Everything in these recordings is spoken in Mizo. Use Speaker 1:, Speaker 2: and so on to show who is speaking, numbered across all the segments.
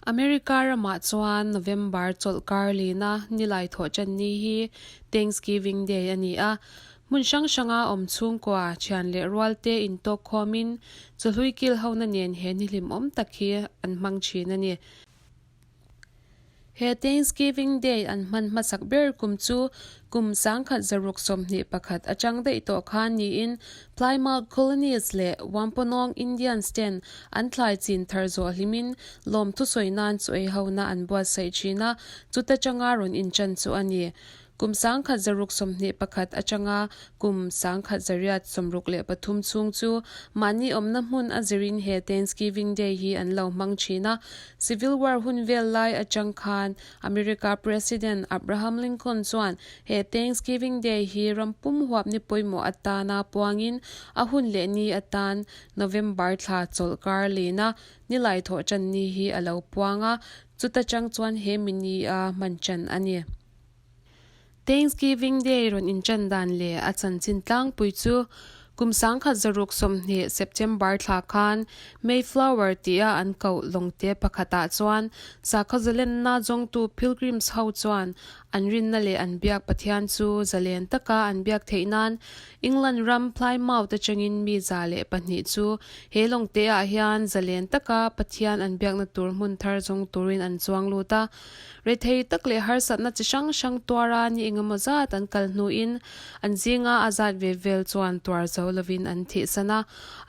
Speaker 1: America ramah chuan November chawlhkar lina nilai thawh ṭan ni hi Thanksgiving Day a ni a. Hmun hrang hranga awm chhungkua, thian leh rualte intawk khawmin chawhlui kil hona nen he ni hlimawm tak hi an hmang ṭhin a ni. He Thanksgiving Day an hman hmasak ber kum chu kum 1921 atang daih tawh khan niin Plymouth Colonies leh Wampanoag Indians ten an thlai chin thar zawh hlimin lawmthu sawi nan chu ei hona an buatsaih thin a, chuta tanga rawn inchan chu a ni. Kum 1621 atanga kum 1863 chhung chu mahni awmna hmun a zirin he Thanksgiving Day hi an lo hmang thin a. Civil War hun vel lai atang khan America President Abraham Lincoln chuan he Thanksgiving Day hi ram pum huap ni pawimawh atana puangin a hun leh ni atan November thla chawlhkar lena nilai thawh tan ni hi a lo puang a, chuta chang chuan he mini a hman tan a ni. Thanksgiving Day rawn inchan dan leh a chanchin tlangpui chu kum 1920 September thla khan Mayflower tia an koh lawngte pakhatah chuan sakhaw zalenna zawngtu Pilgrims ho chuan an rinna leh an biak Pathian chu zalen taka an biak theih nan England ram Plymouth atangin mi 102 chu he lawngte ah hian zalen taka Pathian an biakna tur hmun thar zawng turin an chuang lut a. Rethei tak leh harsatna chi hrang hrang tuara ni engemaw zat an kal hnuin an zinga a zat ve vel chuan tuar zo lovin an thihsan a.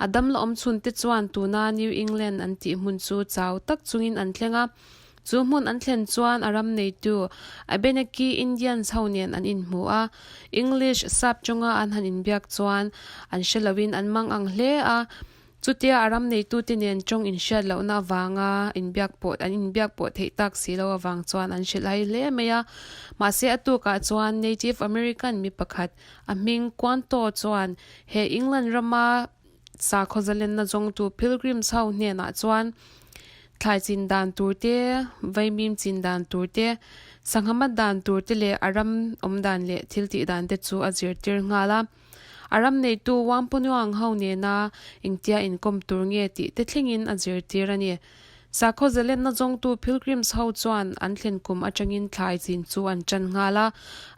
Speaker 1: A damla awm chhunte chuan tuna New England an tih hmun chu chau tak chungin an thleng a. Chu hmun an thlen chuan a ram neitu Abenaki Indians ho nen an inhmu a. English sap tawnga an han inbiak chuan an hre loin an mang ang hle a. Chutia a ram neitute nen tawng inhriat lohna avanga inbiak pawh an inbiak pawh theih tak si lo avang chuan an hrilh hai hle mai a. Mahse a tukah chuan Native American mi pakhat a hming Quanto chuan he England rama sakhaw zalenna zawngtu Pilgrims ho hnenah chuan thlai chin dan tur te, vaimim chin dan tur te, sangha mat dan tur te leh a ram awm dan leh thil tih dan te chu a zirtir nghal a. A ram neitu Wampanoag ho nena engtia inkawm tur nge tih te thlengin a zirtir a ni. Sakhaw zalenna zawngtu Pilgrims ho chuan an thlen kum atangin thlai chin chu an tan nghal a.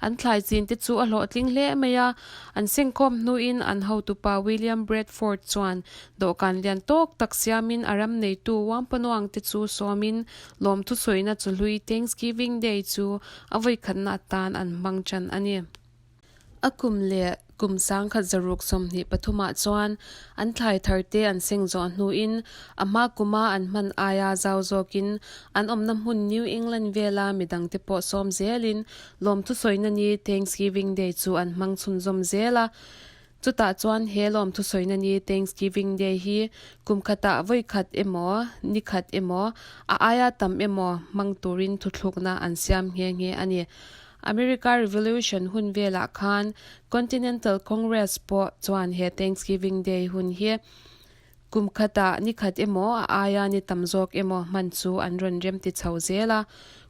Speaker 1: An thlai chin te chu a hlawhtling hle mai a. An sengkhawm hnuin an hotupa William Bradford chuan dawhkan lian tawk tak siamin a ram neitu Wampanoag te chu sawmin lawmthu sawina chawhlui Thanksgiving Day chu a vawikhatna atan an hmang tan a ni. A kum leh kum 1923 ah chuan an thlai thar te an seng zawh hnuin a hma kuma an hman aia zau zawkin an awmna hmun New England vela midangte pawh sawm zelin lawmthu sawina ni Thanksgiving Day chu an hmang chhunzawm zel a. Chutah chuan he lawmthu sawina ni Thanksgiving Day hi kum khatah vawi khat emaw, ni khat emaw, a aia tam emaw hmang turin thuthlukna an siam nghe nghe a ni. America Revolution hun velah khan Continental Congress pawh chuan he Thanksgiving Day hun hi kum khatah ni khat emaw a aia ni tam zawk emaw hman chu an rawn rem ti chho zel a.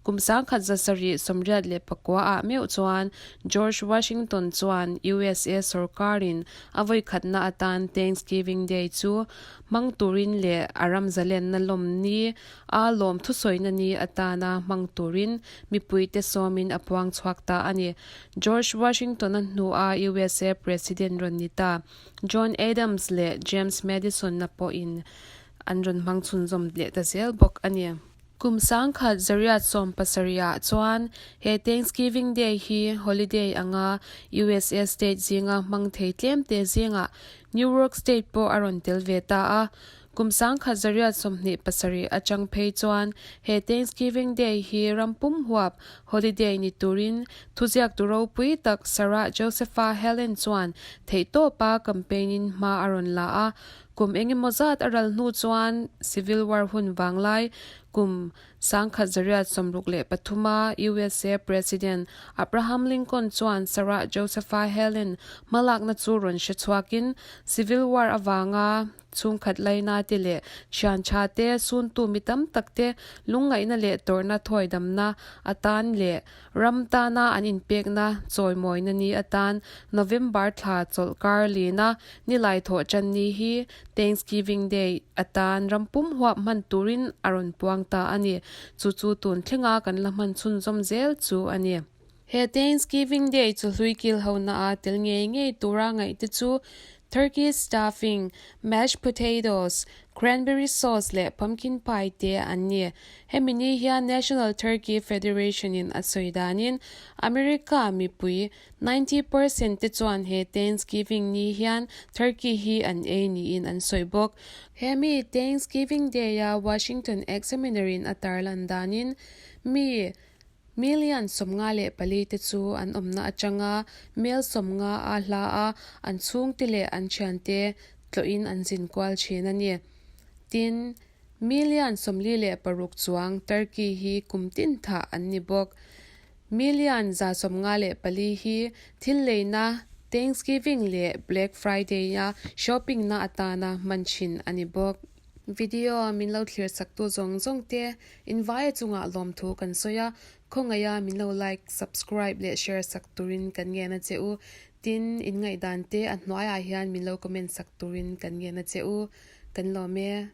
Speaker 1: Kum 1784 ah meuh chuan George Washington chuan USA sorkarin a vawi khatna atan Thanksgiving Day chu hmang turin leh a ram zalenna lawm ni A lawm thusawina ni atana hmang turin mipuite sawmin a puang chhuak ta a ni. George Washington-a hnua USA President rawn ni ta John Adams leh James Madison-a pawhin an rawn hmang chhunzawm leh ta zel bawk a ni. Kum 1970 ah chuan he Thanksgiving Day hi holiday anga USA state zinga hmang thei tlemte zingah New York State pawh a rawn tel ve ta a. Kum 1927 atang phei chuan he Thanksgiving Day hi ram pum huap holiday ni turin thuziaktu ropui tak Sarah Josepha Helen chuan theihtawpa campaign-in hma a rawn la a. Kum engemaw zat a ral hnu chuan Civil War hun vanglai kum 1963 a USA President Abraham Lincoln chuan Sarah Josepha Helen hmalakna chu rawn hre chhuakin Civil War avanga Chhungkhat laina te leh thian tha te, suntu mi tam tak te lungngaihna leh tawrhna thawidamna atan leh ram tana an inpekna chawimawina ni atan November thla chawlhkar lina nilai thawh tan ni hi Thanksgiving Day atan ram pum huap hman turin a rawn puang ta a ni. Chu chu tun thlenga kan la hman chhunzawm zel chu a ni. He Thanksgiving Day chu hlui kil ho na a tel ngei ngei tura ngaih te chu Turkey stuffing, mashed potatoes, cranberry sauce leh pumpkin pie te an ni. Hemi ni hian National Turkey Federation in a sawi danin America mipui 90% te chuan he Thanksgiving ni hian Turkey hi an ei niin an sawi bawk. Hemi Thanksgiving Day a Washington Examiner in a tarlan danin mi Million 54 te chu an awmna atanga mel 50 a hla a, an chhungte leh an thiante tlawhin an zin kual thin a ni. Tin, million 46 chuang Turkey hi kum tin thah an ni bawk. Million 154 hi thil leina Thanksgiving leh Black Friday-a shopping-na atana hman thin a ni bawk. Video min lo thlir saktu zawng zawng te invaia chungah lawmthu kan sawi a, khawngaih a min lo like, subscribe leh share sak turin kan ngen a che u. Tin, in ngaihdan te a hnuaiah hian min lo comment sak turin kan ngen a che u. Kan lawm e.